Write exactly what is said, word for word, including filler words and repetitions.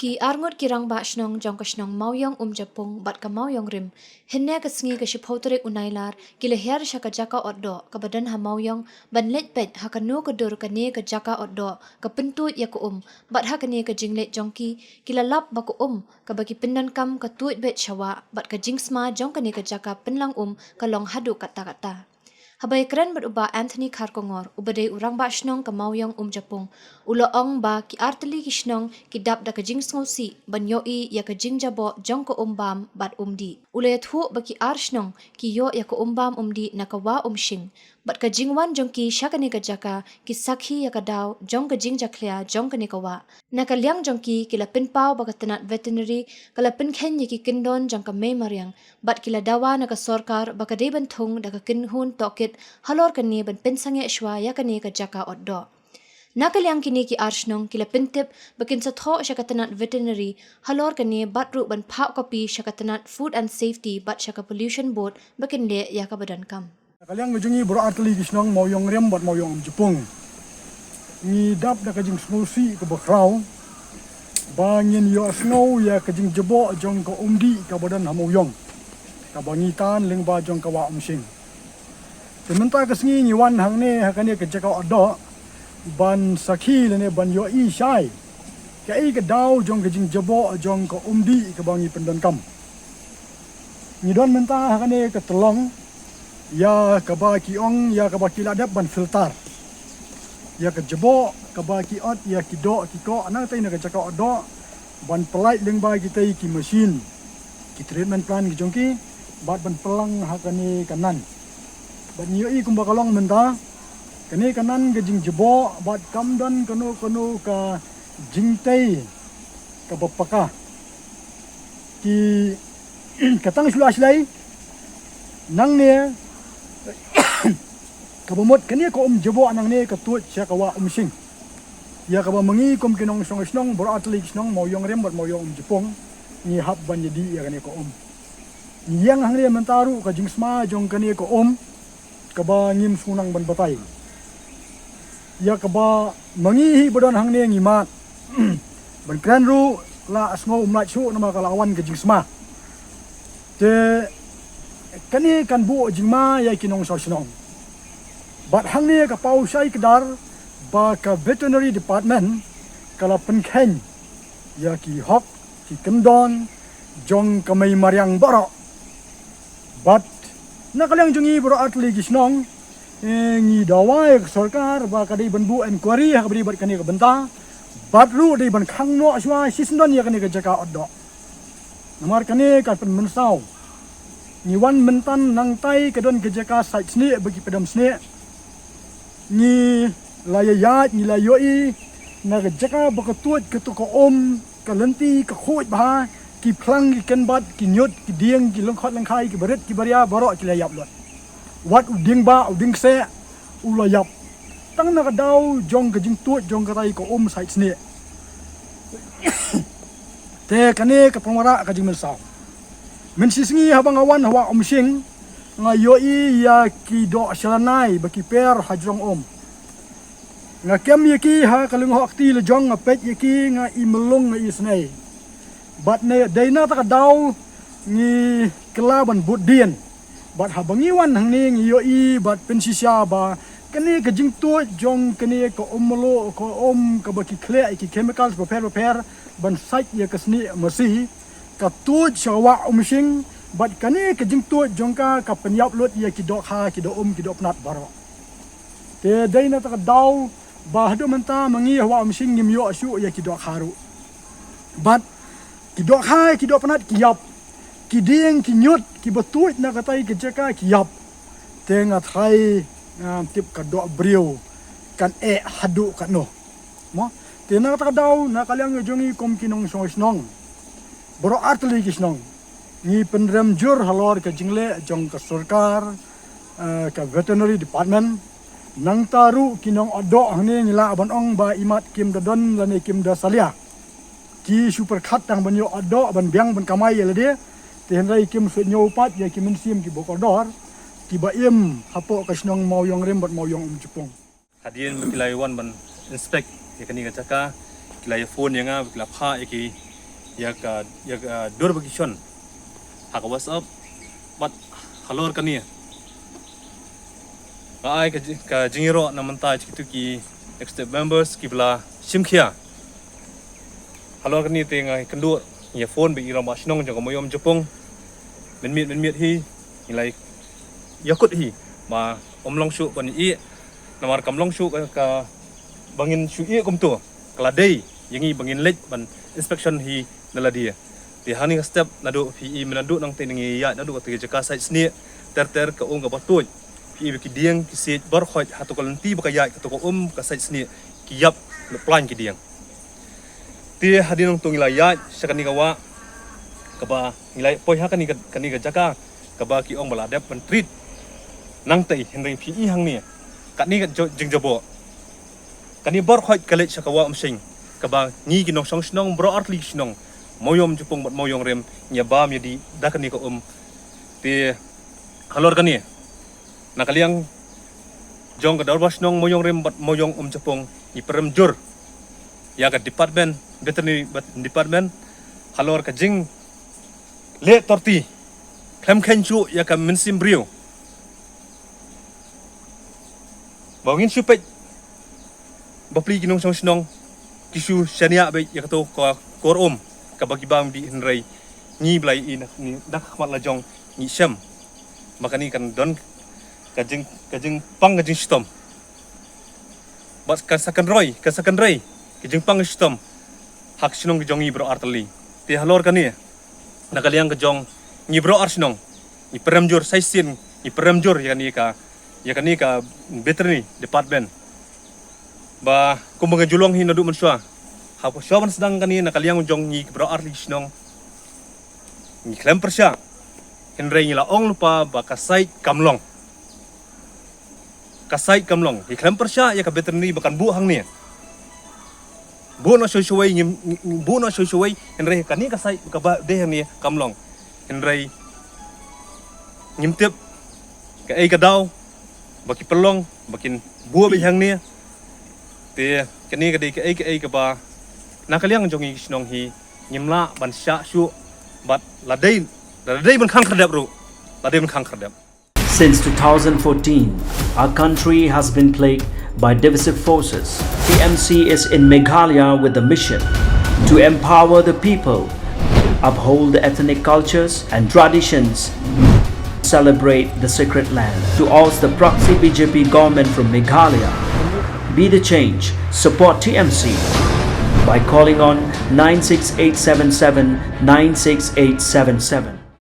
Ki arngut ki rangbah shnong jong ka shnong Mawiong Umjapung bad ka Mawiong Rim, hynne ka sngi ka shiphew tarik u Nailar, ki la hiar sha ka jaka ot doh kaba don ha Mawiong ban leit peit ha kano ka dur kane ka jaka ot doh ka pyntuid ïa ka um, bad ha kane ka jingleit jong ki, ki la lap ba ka um kaba ki pyndonkam ka tuid beit sha wah, bad ka jingsma jong kane ka jaka pynlang um ka long haduh katta katta. Haba ïakren bad u Bah Anthony Kharkongor, uba dei u rangbah shnong ka Mawiong Umjapung, u la ong ba ki artylli ki shnong ki dap da ka jingsngewsih ban ïohi ïa ka jingjaboh jong ka um bam bad um dih. U la ïathuh ba ki ar shnong ki ïoh ïa ka um bam um dih na ka wah Umshing, bad ka jingwan jong ki sha kane ka jaka ki sakhi ïa ka daw jong ka jingjakhlia jong kane ka wah. Na ka liang jong ki, ki la pynpaw ba ka tnat veterinary ka la pynkheiñ ïa ki kyndon jong ka mei mariang, bad ki la dawa na ka sorkar ba ka dei ban thung da ka kynhun tohkit halor kane ban pynsangeh shuwa ïa kane ka jaka ot doh. Na ka liang kine ki ar shnong, ki la pyntip ba kin sa thoh sha ka tnat veterinary halor kane, bad ruh ban phah kopi sha ka tnat food and safety bad sha ka pollution board ba kin leh ïa kaba donkam. Ka liang ka jong ngi baroh artylli ki shnong Mawiong Rim bad Mawiong Umjapung, ngi dap da ka jingsngewsih kaba khraw ba ngin ïohsngew ïa ka jingjaboh jong ka um dih kaba don ha Mawiong, kaba ngi tan lyngba jong ka wah Umshing. Te mynta ka sngi ngi wan hangne ha kane ka jaka ot doh ban sakhi lane ban ïohi shai kaei ka daw jong ka jingjaboh jong ka um dih kaba ngi pyndonkam. Ngi don mynta ha kane ka tyllong ïa kaba ki ong, ïa kaba ki la dep ban filter ïa ka jaboh kaba ki ot ïa ki doh ki koh na katei na ka jaka ot doh, ban pynlait lyngba kitei ki machine, ki treatment plant ki jong ki, bad ban pynlang ha kane ka nan. Bad ngi ïohi kumba ka long mynta, kane ka nan ka jingjaboh bad kam don kano kano ka jingtei kaba paka. Ki ka tang shu la shlei nangne, kaba mut kane ka um jaboh nangne ka tuid sha ka wah Umshing, ïa kaba ma ngi kum ki nongshong shnong baroh artylli ki shnong Mawiong Rim bad Mawiong Umjapung ngi hap ban ïadih ïa kane ka um. Ngi ïeng hangne mynta ruh ka jingsma jong kane ka um kaba ngim shu nang ban batai, ïa kaba ma ngi hi ba don hangne ngi mad. Ban kren ruh la sngew um lait shuh namar ka la wan ka jingsma. Te kane kan buh jingma ïa ki nongshong shnong. Bad hangne ka paw shai kdar ba ka veterinary department ka la pynkheiñ ïa ki hok ki kyndon jong ka mei mariang baroh. Bad na ka liang jong ngi baroh artylli ki shnong, eh, ngi dawa ïa ka sorkar ba ka dei ban buh inquiry ha kaba dei bad kane ka bynta, bad ruh dei ban khang noh shuwa shisyndon ïa kane ka jaka ot doh. Namar kane ka pynmynsaw. Ngi wan mynta nangtai ka don ka jaka sait snieh ba ki pdem snieh. Ngi la ïaid, ngi la ïohi na ka jaka ba ka tuid kato ka um, ka lynti ka khuid bha, ki phlang ki kynbat, ki ñiut, ki dieng, ki lyngkhot lyngkhai, ki barit ki baria baroh ki la ïap lut. Wat u dieng ba, u dieng kseh u la ïap. Tang na ka daw jong ka jingtuid jong katai ka um sait snieh. Te kane ka pynmarah ka jingmynsaw. Mynshisngi haba nga wan ha wah Umshing, nga ïohi ïa ki doh shalanai ba ki per ha jrong um. Nga kem ïa ki ha ka lyngngoh kti la jong, nga peit ïa ki, nga i mlung nga i snei. Bad ne dei na kata ka daw ngi kylla ban bud dien. Bad haba ngi wan hangne ngi ïohi bad pynshisha ba kane ka jingtuid jong kane ka um mluh, ka um kaba ki khleh ïa ki chemicals bapher bapher ban sait ïa ka snieh masi, ka tuid sha wah Umshing, bad kane ka jingtuid jong ka ka pynïap lut ïa ki dohkha, ki doh um, ki doh pnat baroh. Te dei na kata ka daw ba haduh mynta ma ngi ha wah Umshing ngim ïoh shuh ïa ki dohkha ruh. Bad ki dohkha, ki doh pnat ki ïap. Ki dieng, ki ñiut kiba tuid na katai ka jaka ki ïap. Te nga tharai, ngam tip ka doh briew kan eh haduh katno. Mo, te na kata ka daw, na ka liang jong ngi kum ki nongshong shnong, baroh artylli ki shnong, ngi pynrem jur halor ka jingleh jong ka sorkar, eh, ka veterinary department. Nangta ruh ki nong ot doh hangne ngi lah ban ong ba imat kim da don lane kim da salia. Ki shu pyrkhat tang ban ïoh ot doh ban biang ban kamai ïa lade. Te hynrei kim shu ñiew pat ïa ki mynsiem kiba kordor kiba im hapoh ka shnong Mawïong Rim bad Mawïong Umjapung. Hadien ba ki la wan ban inspect ïa kane ka jaka, ki la ïa phone ïa nga, ba ki la phah ïa ki ïa ka, ïa ka dur ba ki shon ha ka WhatsApp. Bad halor kane nga ai ka ji-, ka jingïaroh na mynta ïa kitu ki executive members kiba la shim khia. Halor kane te nga kynduh ïa phone bad i rangbah shnong jong ka Mawiong Japung. Mynmiet mynmiet hi ngi la ïakut hi ba ym long shuh ban ïeh, namar kam long shuh ka, ka ba ngin shu ïeh kumto. Ka la dei ïa ngi ba ngin leit ban inspection hi na lade. Te hangne ka step naduh phi i mynta naduh nangta ngi ïaid naduh kata ka jaka sait snieh ter ter ka um kaba tuid. Phi i ba ki dieng ki siej baroh khoit ha kato ka lynti ba ka ïaid kato ka um ka sait snieh ki ïap la plain ki dieng. Te hadien nangta ngi la ïaid sha kane ka wah kaba ngi la poi ha kane ka, kane ka jaka kaba ki ong ba la dep ban treat. Nangta hynrei phi i hangne kane ka jo-, jingjaboh. Kane baroh khoit ka leit sha ka wah Umsheiñ kaba ngi ki nongshong shnong baroh artylli ki shnong Mawiong Japung bad Mawiong Rim ngi ïa bam ïa dih da kane ka um. Te halor kane na ka liang jong ka dorbar shnong Mawiong Rim bad Mawiong Um Japung ngi pyrem jur ïa ka department, veterinary bad department halor ka jingleh torti khlem kheiñ shuh ïa ka mynsiem briew. Ba ngin shu peit bapli ki nongshong shnong ki shu shaniah beit ïa kato ka kor um kaba ki bam dih, hynrei ngi ba la i na, na ka khmat la jong ngi shem ba kane kan don ka jing, ka jingpang ka jingshitom. Bad ka sa kynroi, ka sa kynroi ka jingpang ka shitom ha ka shnong ka jong ngi baroh artylli. Te halor kane na ka liang ka jong ngi baroh ar shnong ngi pyrem jur, sa shisien ngi pyrem jur ïa kane ka, ïa kane ka veterinary department. Ba kumba nga ju ong hi naduh mynshuwa, ha shuwa ban sdang kane na ka liang jong ngi baroh artylli ki shnong ngi khlem pyrshah, hynrei ngi la ong lypa ba ka sait kam long. Ka sait kam long. Ngi khlem pyrshah ïa ka veterinary ba kan buh hangne. Buh noh shawei shawei, ngim, ngim, buh noh shawei shawei, hynrei kane ka sait kaba dei hangne kam long. Hynrei ngim tip kaei ka daw ba ki pynlong ba kin buh beit hangne. Te kane ka dei kaei kaei kaba na ka liang jong ngi ki shnong hi ngim lah ban shah shuh bad la dei, la dei ban khang khyrdep ruh. La dei ban khang khyrdep. Since two thousand fourteen, our country has been plagued by divisive forces. T M C is in Meghalaya with the mission to empower the people, uphold the ethnic cultures and traditions, celebrate the sacred land. To oust the proxy B J P government from Meghalaya, be the change, support T M C by calling on nine six eight seven seven nine six eight seven seven.